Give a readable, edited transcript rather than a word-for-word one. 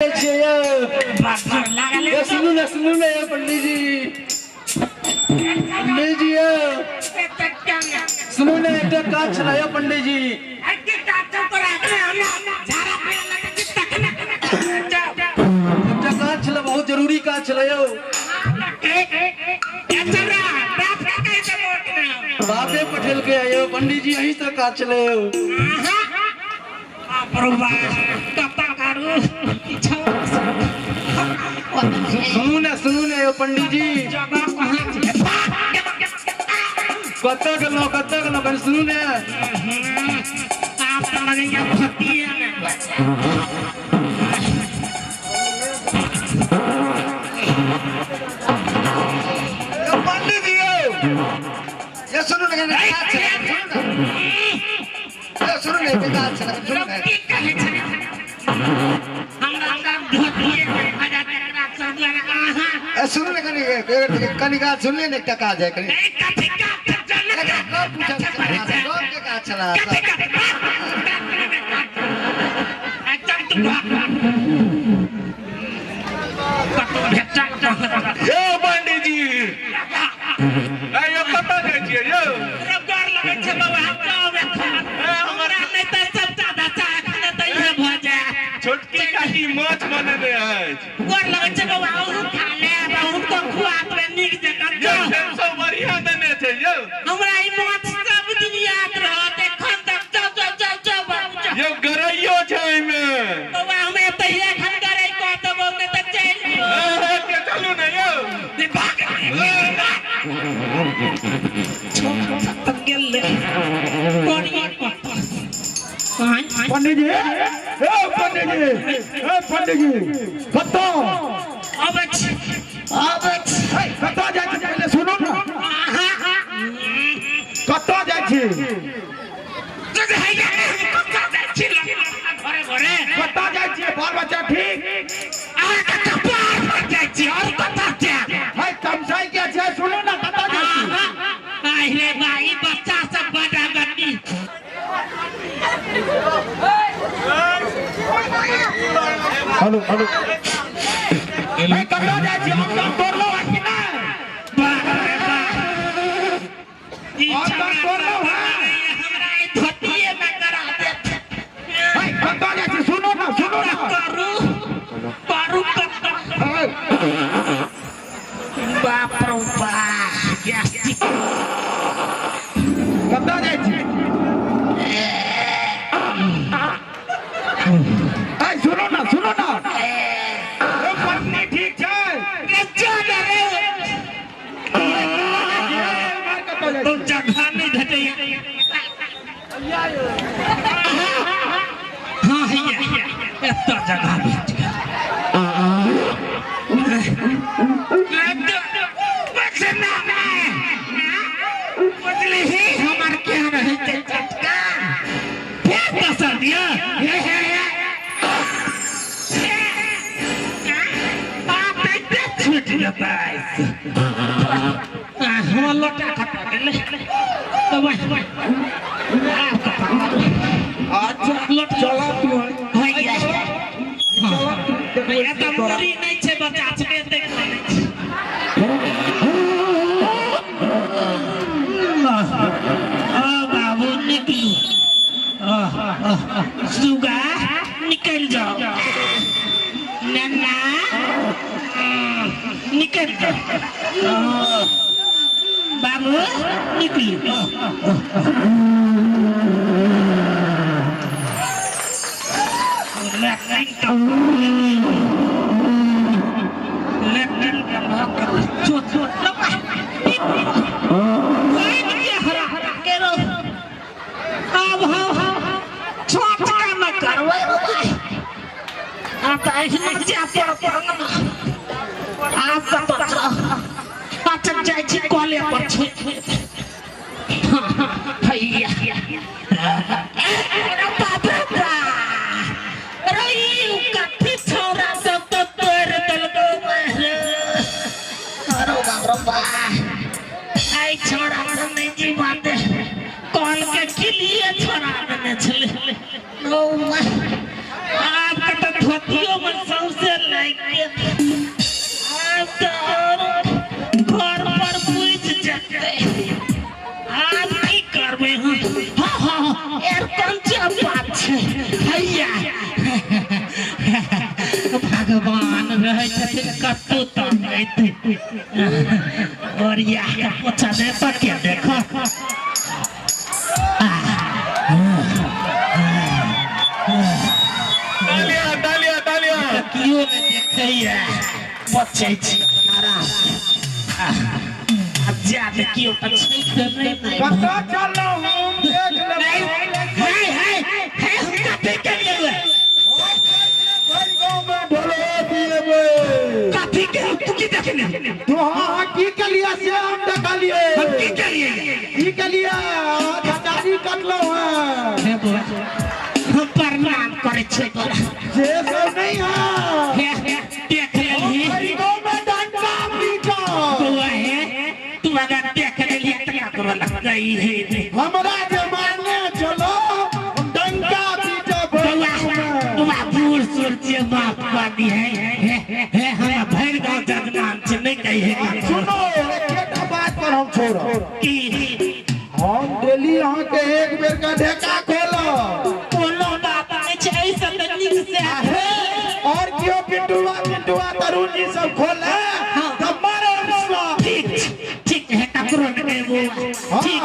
छियै यौ। सुनू ने, सुनू ने यौ पंडीजी, पंडीजी यौ, सुनू ने, एकटा काज छलै यौ पंडीजी। एकटा काज छलै, बहुत जरूरी काज छलै यौ। बापे पठेलकै यौ पंडीजी, अहीं से काज छलै यौ। सुनू ने, सुनू ने यौ पंडीजी, कतऽ गेलहुँ, कतऽ गेलहुँ? कनि सुनू ने। पंडित जी यौ, ये सुनू ने, कनि काज छलै, सुनू ने। ये सुनू ने, एकटा काज छलै, सुनू ने। की कहै छै हमरा ए, सुनू ने कनि, कनि काज सुनलियै ने, एकटा काज है कनि। एकरा गप पूछल छलै, गप के काज छलै अहाँसँ? यौ पंडीजी, ए यौ, कतऽ जाइ छियै यौ? छोटकी काकी माछ बनेने अछि यौ, सब बढ़िया देने छै यौ। हमरा ई माछ सब दिन याद रहत एखन तक। जाउ जाउ जाउ जाउ बाबू जाउ। यौ, गरैयो छै ओहिमे। बौआ, हम एतहिए एखन गरै कऽ देबौ, नहि तऽ चलि जो। ए, के चलू ने यौ। पंडीजी, ए पंडीजी, ए पंडीजी, कतऽ? अबै छी, अबै छी। हे, कतऽ जाइ छी? पहिले सुनू ने, कतऽ जाइ छी? घरे घरे। कतऽ जाइ छियै? बाल बच्चा ठीक? अहाँके कपार पर जाइ छी, आओर कतऽ जायब? हे, तमसाइ के छै? सुनू ने, कतऽ जाइ छी? आहि रे बा, ई बच्चा सब बड़ा गन्दी। हेलो हेलो, हे, कतऽ जाइ छी? हम सब तोड़लहुँ हँ कि नहि? बाप रे बाप, ई और छौड़ा सब तोड़लहुँ हँ? हमरा ई धोतिये मे करा देत। हे, कतऽ जाइ छी? सुनू ने, सुनू ने। करू करू करू। बाप रे बाप, गैस्ट्रिक। कतऽ जाइ छी? हे, सुनू ने, सुनू ने। ए, पत्नी ठीक छै? उम्हर कतऽ जाइ तो छी? जगह नहीं भेटैया। हाँ, हैया एतऽ जगह भेट गेल। बुझलिही हमर केहन हेतै चटका? फेर दोसर दिअ। हे हे हे, बाप रे, छूटि जेतै। हमर लोटा कतऽ गेलै? तऽ वही आब कतऽ? अच्छा। लोटा। चलऽ तू। हैया भैया, तऽ मुरी नहि छै बच्चा सबके, एते खानै छै। ओ बाबू, निकलू। सुगा, निकलि जाओ। नन्ना, निकलि जाओ। बाबू, निकलू। लैट्रिन का, लैट्रिन का भऽ गेल। चो चो हरा हरा के रो। आब हम छोट काम करबै। आब तऽ एहिना जाय पड़त। आब कतऽ जाउ? अच्छा, जाइ छी कॉले पर छी। हैया, अरे बाप रे बाप, अरे ई कथी छौड़ा सब तऽ तोड़ि देलकौ रे। अरे बाप रे बाप, आइ छौड़ा सब नहि जीवा दे। कॉल के किलिए छोड़ा देने छलै। ओ आब के तऽ धोतियो मे सौंसे से लागि गेल। आब तऽ आओर घर पर बुझि जेतै। आब की करबै हम? हँ हँ हँ, एरकंचे बात छै। हैया भगवान रहै छथिन कतौ तकैत। ओरिया के पोछा दे तऽ के देख। तालियां तालियां तालियां। केओ नहि देखैया, बचै छी अपन आराम। आब जा तऽ केओ तऽ छै तऽ नहि ने। कतऽ चललहुँ हम देख लेबै। हे हे हे, हम कथी केलियै? भरि गाँवमे ढोलो दिएबै। कथी के? तू की देखने? तू हाँ की केलियै से हम देखलियै। हम की केलियै? की केलियै? झटारी कटलहुँ हेँ। हे बौआ, हम प्रणाम करै छियै तोरा। से सब नहीं है। हे, देख लेलही? भरि गाँवमे डंका पीटब। बौआ हे, तू अगर देख लेलही तऽ ककरो लगै हे नहि। हमरा जे मारने चलो, हम डंका पीटब भरि बौआ गाँवमे। बौआ, बूढ़ सूढ़ जे माफ कऽ दी। हे हे हे, हमरा भरि गाँव जजमान छै, नहि कही हे। सुनो, एकेटा बात पर हम छोड़ब। की? हम डेली अहाँके एक बेर का ढेका खोलब। कोनो बात नहि छै, एहिसँ तऽ नीक से। हे, और केओ पिंटुआ पिंटुआ तरुण जी सब खोले तऽ मारे। ठीक छै, ठीक है, ककरो नहि कहबो। ठीक।